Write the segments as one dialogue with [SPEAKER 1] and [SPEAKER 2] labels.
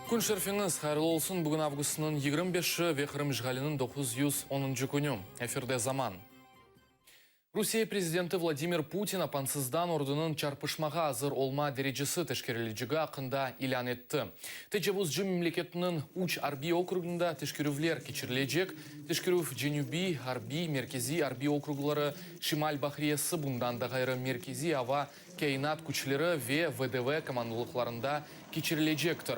[SPEAKER 1] Kün şerfiñiz hayırlı olsun! Bugün avgustnıñ 25-i ve Qırım işğaliniñ 910-ncı künü. Efirde Zaman. Rusiye prezidenti Vladimir Putin apansızdan ordunıñ çarpışmağa azır olma derecesi teşkerilecegi aqqında ilân etti. Tecavuzcı memleketniñ üç arbiy okrugında teşkerüvler keçirilecek. Teşkerüv Cenübiy, Ğarbiy, Merkeziy arbiy okrugları, Şimal bahriyesi, bundan da ğayrı Merkeziy ava kâinat küçleri ve VDV komandılıqlarında keçirilecektir.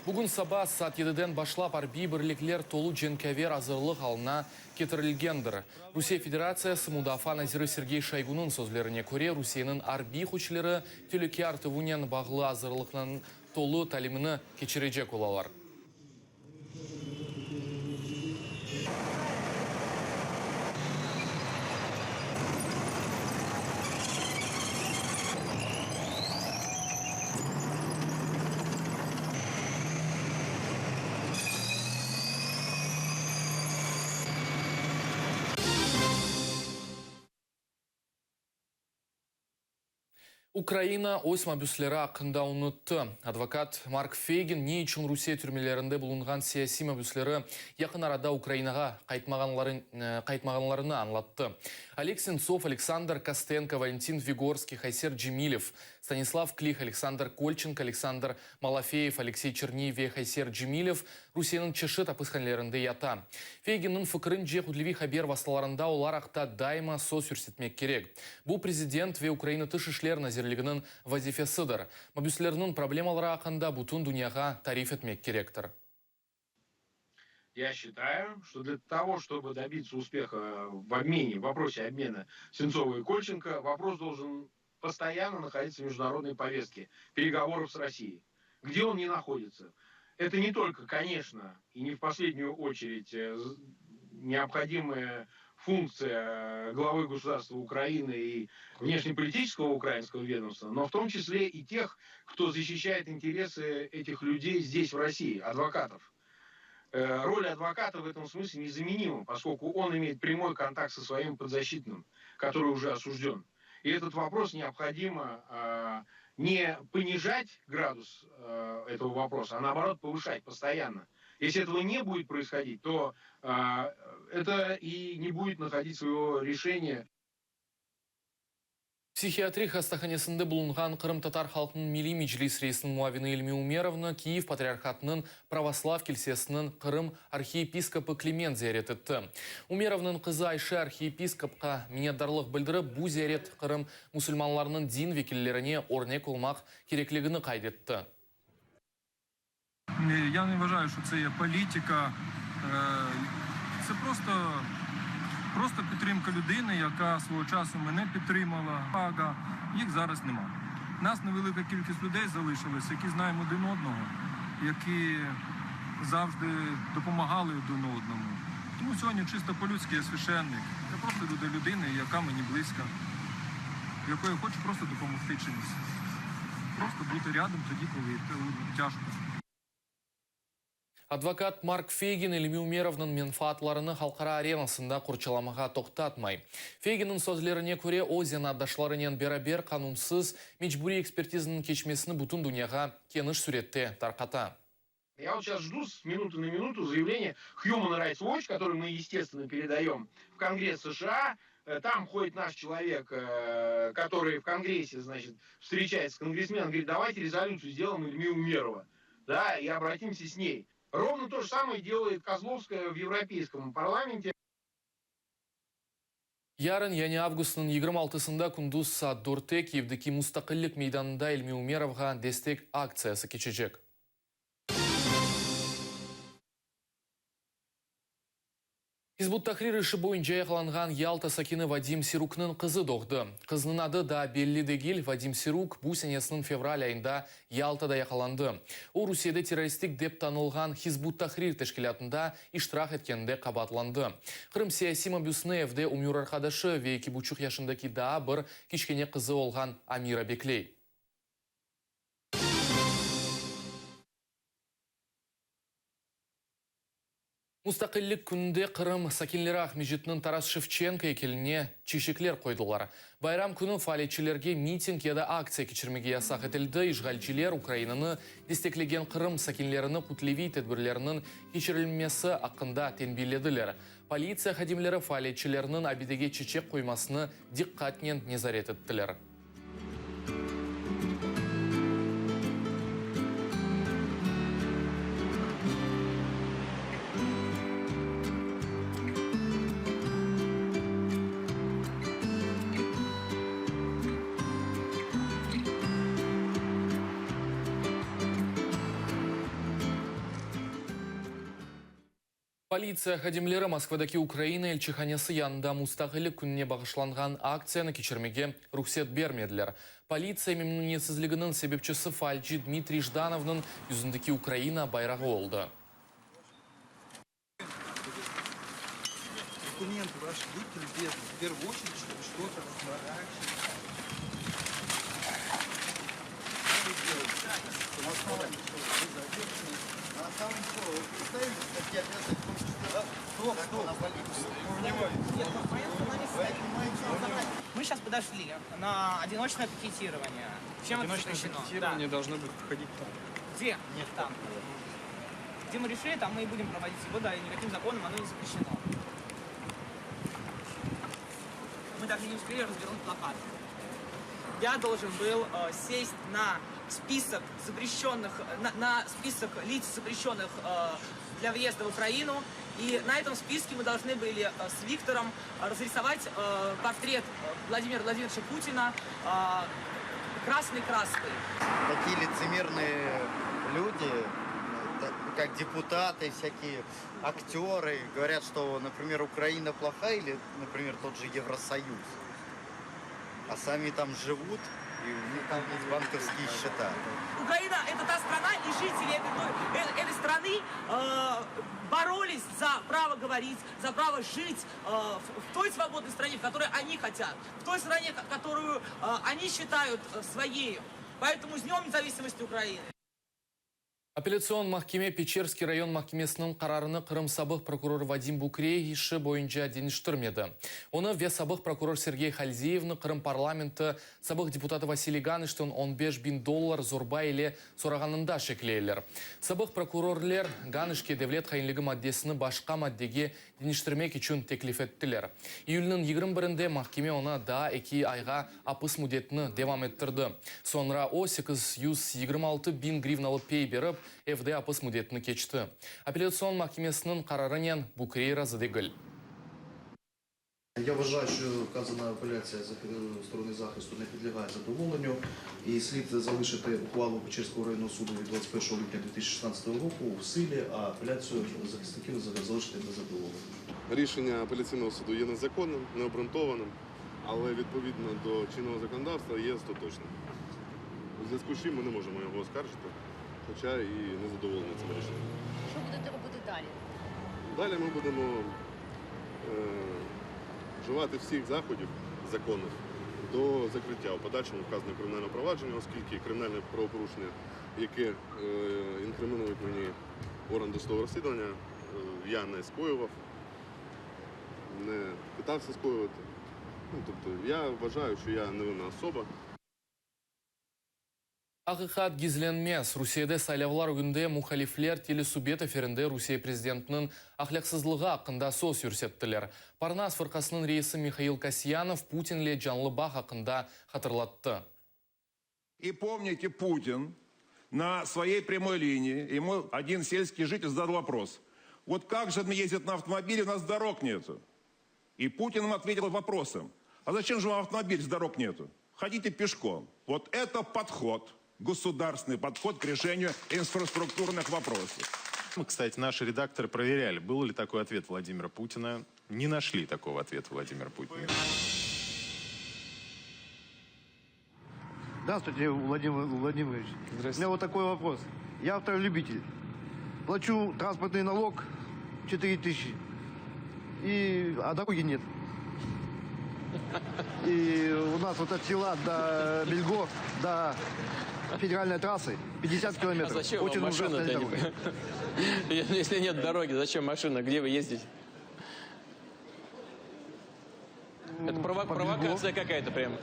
[SPEAKER 1] Bugün saba saat yediden başlap arbiy birlikler tolu cenkâver azırlıq alına ketirilgendir. Rusiye Federatsiyası Mudafaa naziri Sergey Şoygunıñ sözlerine köre, Rusiyeniñ arbiy küçleri telüke artıvınen bağlı azırlıqnıñ tolu talimini keçirecek olalar. Ukraina öz mabüsleri aqqında unuttı. Advokat Mark Feygin ne içün Rusiye türmelerinde bulunğan siyasiy mabüsleri yaqın arada Ukrainağa qaytmağanlarını añlattı. Oleg Sentsov, Aleksandr Kostenko, Valentin Vigorskiy, Hayser Cemilev, Stanislav Klih, Aleksandr Kolçenko, Aleksandr Malofeyev, Aleksey Çerniy ve Hayser Cemilev Rusiyeniñ çeşit apishanelerinde yata. Feyginniñ fikirince, kütleviy haber vastalarında olar aqta daima söz yürsetmek kerek. Bu, prezident ve Ukraina Tış işler nazirliginiñ vazifesidir. Mabüslerniñ problemaları aqqında bütün dünyağa tarif etmek kerektir.
[SPEAKER 2] Ya şçitayu, çto dlâ togo, çtobı dobitsia uspeha v obmene, v voprose obmena Sentsova i Kolçenko, vopros doljen postoyanno nahoditsia v mejdunarodnoy povestke peregovorov s Rossiyey, gde on ne nahoditsia. Eto ne tolko, koneçno, i ne v poslednyuyu oçered neobhodimaya funktsiya glavı gosudarstva Ukrainy i vneşnepolitiçeskogo ukrainskogo vedomstva, no v tom çisle i teh, kto zaşişçaet interesy etih lyudey zdes, v Rossii, advokatov. Rol advokata v etom smısle nezamenima, poskolku on imeet pryamoy kontakt so svoim podzaşçitnım, kotoryy uje osujden. I etot vopros neobhodimo ne ponijat gradus etogo voprosa, a naoborot povyşat postoyanno. Esli etogo ne budet proishodit, to eto i ne budet nahodit svoego reşeniya.
[SPEAKER 1] Psihiatrik hastahanesinde bulunğan Qırımtatar halqınıñ Milliy Meclis reisiniñ muavini İlmi Umerovnı Kiyev Patriarhatınıñ Pravoslav kilsesiniñ Qırım arhiyepiskopı Kliment ziyaret etti. Umerovnıñ qızı Ayşe arhiyepiskopqa minnetdarlıq bildirip, bu ziyaret Qırım musulmanlarınıñ din vekillerine örnek olmaq kerekligini qayd etti.
[SPEAKER 3] Ya ne vvajayu, şo tse ye politika. Tse prosto, prosto pidtrimka lüdini, yaka svogo çasu mene pidtrimala. Aga, yih zaraz nema. Nas nevelika kilkist lüdey zalışilos, yaki znayem odin odnogo, yaki zavždi dopomagali odin odnomu. Tomu syogodni çisto po-lüdski ya svyaşennik. Ya prosto ydu do lüdini, yaka meni blizka, yakoy ya hoçu prosto dopomogti çims. Prosto buti ryadom todi, koli tâjko.
[SPEAKER 1] Advokat Mark Feygin İlmi Umerovnıñ menfaatlarını halqara arenasında qorçalamağa toqtatmay. Feyginniñ sözlerine köre, o, zenaatdaşlarınen beraber qanunsız mecburiy ekspertizanıñ keçmesini bütün dünyağa keniş sürette tarqata.
[SPEAKER 2] Ya vot seyças jdu s minutı na minutu zayavleniye Human Rights Watch, kotoroye mı, estestvenno, peredayom v Kongress США, tam hodit naş çelovek, kotoryy v Kongresse, znaçit, vstreçaetsâ s kongresmenom, govorit, davayte rezolütsiyu sdelayem İlmi Umerova, da, i obratimsâ s ney. Rovno to je samoye delayet Kozlovskaya v Evropeyskom parlamente.
[SPEAKER 1] Yarın, yani avgustnıñ 26-sında kündüz saat dörtte Kiyevdeki Mustaqillik meydanında İlmi Umerovğa destek aktsiyası keçecek. Hizb ut-Tahrir işi boyunca yaqalanğan Yalta sakini Vadim Siruknıñ qızı doğdı. Qıznıñ adı daa belli degil. Vadim Siruk bu senesiniñ fevral ayında Yaltada yaqalandı. O, Rusiyede terroristik dep tanılğan Hizb ut-Tahrir teşkilâtında iştirak etkeninde qabaatlandı. Qırım siyasiy mabüsini evde ömür arqadaşı ve eki buçuq yaşındaki daa bir kiçkene qızı olğan Amira bekley. Mustaqillik kününde Qırım sakinleri Aqmescitniñ Taras Şevçenko eykeline çiçekler qoydılar. Bayram künü faaliyetçilerge miting ya da aktsiya keçirmege yasaq etildi, işğalciler Ukrainanı desteklegen Qırım sakinlerini kütleviy tedbirlerniñ keçirilmesi aqqında tenbiylediler. Politsiya hadimleri faaliyetçilerniñ abidege çiçek qoymasını diqqatnen nezaret ettiler. Politsiya hadimleri Moskvadaki Ukraina elçihanesi yanında Mustaqillik kününe bağışlanğan aktsiyanı keçirmege ruhset bermediler. Politsiya memnüniyetsizliginiñ sebepçisi faalci Dmitriy Jdanovnıñ yüzündeki Ukraina bayrağı oldı.
[SPEAKER 4] Мы сейчас подошли на одиночное пикетирование. Чем это
[SPEAKER 5] Одиночное
[SPEAKER 4] запрещено?
[SPEAKER 5] пикетирование
[SPEAKER 4] Да.
[SPEAKER 5] должно быть проходить там.
[SPEAKER 4] Где? Нет, там. Где мы решили, там мы и будем проводить его, да, и никаким законом оно не запрещено. Мы даже не успели развернуть плакат. Я должен был э, сесть на список запрещенных, на, на список лиц, запрещенных э, для въезда в Украину. И на этом списке мы должны были э, с Виктором разрисовать э, портрет Владимира Владимировича Путина э, красной краской.
[SPEAKER 6] Такие лицемерные люди, как депутаты, всякие актеры, говорят, что, например, Украина плохая или, например, тот же Евросоюз. А сами там живут, и у них там есть банковские счета.
[SPEAKER 4] Украина – это та страна, и жители этой, э, этой страны э, боролись за право говорить, за право жить э, в, в той свободной стране, в которой они хотят, в той стране, которую э, они считают э, своей. Поэтому с Днем независимости Украины!
[SPEAKER 1] Apellâtsion mahkeme Peçerskiy rayon mahkemesiniñ qararını Qırım sabıq prokurorı Vadim Bukrey işi boyunca deñiştirmedi. Onı ve sabıq prokuror Sergey Halziyevni Qırım parlamenti sabıq deputatı Vasiliy Ganıştan 15 biñ dollar zorba ile sorağanında şekleyler. Sabıq prokurorlar Ganışke devlet hainligi maddesini başqa maddege deñiştirmek içün teklif ettiler. İyülniñ 21-nde mahkeme oña daa eki ayğa apis müddetini devam ettirdi. Soñra o 826 biñ grivnalı pey berip, evde apis müddetini keçti. Apellâtsion mahkemesiniñ qararınen Bukrey razı degil.
[SPEAKER 7] Я вважаю, що вказана апеляція сторони захисту не підлягає задоволенню і слід залишити ухвалу Печерського районного суду від 21 липня 2016 року в силі, а апеляцію захисників залишити без задоволення.
[SPEAKER 8] Рішення апеляційного суду є незаконним, необґрунтованим, але відповідно до чинного законодавства є остаточним. У зв'язку з чим ми не можемо його оскаржити, хоча і не задоволені цим рішенням.
[SPEAKER 9] Що будете робити далі?
[SPEAKER 8] Далі ми будемо е, вживати всіх заходів законних до закриття у подальшому вказаного кримінального провадження, оскільки кримінальне правопорушення, яке е, інкримінують мені орган досудового розслідування, е, я не скоював, не питався скоювати. Ну, тобто я вважаю, що я невинна особа.
[SPEAKER 1] Aqiqat gizlenmez. Rusiyede saylavlar ögünde muhalifler telesubet efirinde Rusiye prezidentiniñ ahlâqsızlığı aqqında söz yürsettiler. Parnas fırqasınıñ reisi Mihail Kasyanov Putinle canlı bağ aqqında hatırlattı.
[SPEAKER 10] И помните, Путин на своей прямой линии, ему один сельский житель задал вопрос. Вот как же ездят на автомобиле, у нас дорог нету. И Путин им ответил вопросом. А зачем же вам автомобиль, если дорог нету? Ходите пешком. Вот это подход, государственный подход к решению инфраструктурных вопросов.
[SPEAKER 11] Кстати, наши редакторы проверяли, был ли такой ответ Владимира Путина. Не нашли такого ответа Владимира Путина.
[SPEAKER 7] Здравствуйте, Владимир Владимирович. У меня вот такой вопрос. Я автолюбитель. Плачу транспортный налог 4 тысячи. И, а дороги нет. И у нас вот от села до Бельго, до...
[SPEAKER 5] федеральной трассы 50
[SPEAKER 9] А
[SPEAKER 5] километров.
[SPEAKER 9] зачем вам
[SPEAKER 5] Очень
[SPEAKER 9] машина-то?
[SPEAKER 5] ужасная
[SPEAKER 9] Я не
[SPEAKER 5] дорога.
[SPEAKER 9] понимаю. Если нет дороги, зачем машина? Где вы ездите? Это провокация какая-то прям.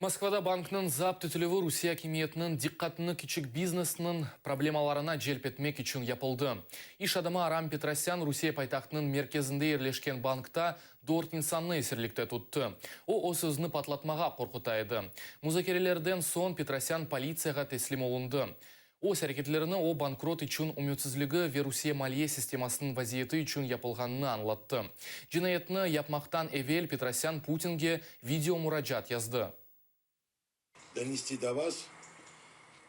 [SPEAKER 1] Moskvada banknıñ zapt etilüvi Rusiye akimiyetiniñ diqqatını kiçik biznesniñ problemalarına celp etmek içün yapıldı. İş adamı Aram Petrosyan Rusiye paytahtınıñ merkezinde yerleşken bankta dört insannı esirlikte tuttı. O, öz-özüni patlatmağa qorquta edi. Muzakerelerden soñ Petrosyan politsiyağa teslim olundı. Öz areketlerini o, bankrot içün ümütsizligi ve Rusiye maliye sistemasınıñ vaziyeti içün yapılğanını añlattı. Cinayetni yapmaqtan evel Petrosyan Putinge video muracaat yazdı.
[SPEAKER 12] Donesti до вас,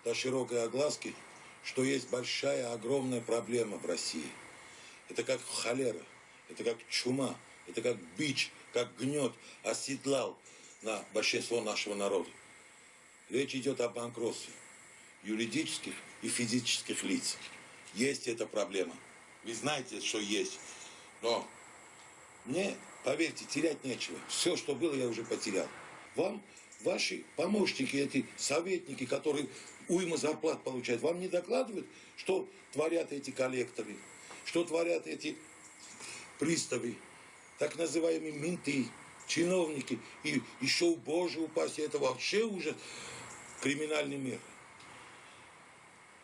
[SPEAKER 12] до широкой огласки, что есть большая, огромная проблема в России. Это как холера, это как чума, это как бич, как гнет оседлал на большинство нашего народа. Речь идет о банкротстве юридических и физических лиц. Есть эта проблема. Вы знаете, что есть. Но мне, поверьте, терять нечего. Все, что было, я уже потерял. Вам ваши помощники, эти советники, которые уйма зарплат получают, вам не докладывают, что творят эти коллекторы, что творят эти приставы, так называемые менты, чиновники. И еще, боже упаси, это вообще уже криминальный мир.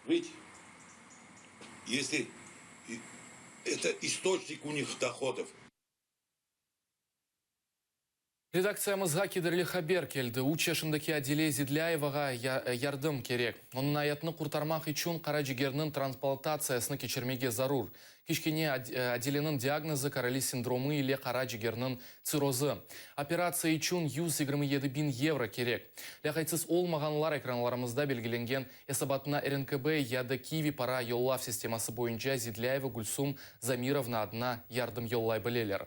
[SPEAKER 12] Ведь если это источник у них доходов.
[SPEAKER 1] Redaktsiyamızğa kederli haber keldi. Üç yaşındaki Adile Zidlâyevağa yardım kerek. Onıñ ayatını qurtarmaq içün qara cigerniñ transplantatsiyasını keçirmege zarur. Kiçkene Adileniñ diagnozı Karali sindromı ile qara cigerniñ tsirrozı. Operatsiya içün 127 biñ yevro kerek. Lâqaytsız olmağanlar ekranlarımızda belgilengen esabatına RNKB ya da Kivi para yollav sisteması boyunca Zidlâyeva Gülsum Zamirovna adına yardım yollay bileler.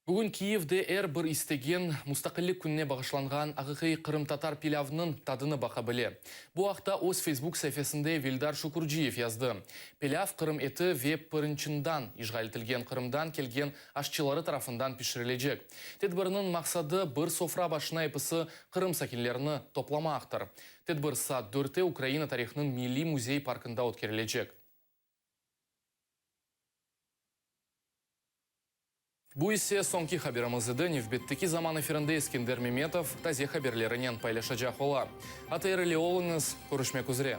[SPEAKER 1] Bugün Kiyevde er bir istegen Mustaqillik kününe bağışlanğan aqiqiy qırımtatar pilâvnıñ tadını baqa bile. Bu aqta öz Facebook saifesinde Veldar Şukurciyev yazdı. Pilâv qırım eti ve pırınçından işğal etilgen Qırımdan kelgen aşçıları tarafından pişirilecek. Tedbirniñ maqsadı, bir sofra başına episi Qırım sakinlerini toplamaqtır. Tedbir saat dörtte Ukraina tarihınıñ milliy müzey parkında ötkerilecek. Bu ise soñki haberimiz edi. Nevbetteki zaman efirinde Eskender Memetov taze haberlerinen paylaşacaq ola. ATR ile oluñız, körüşmek üzre.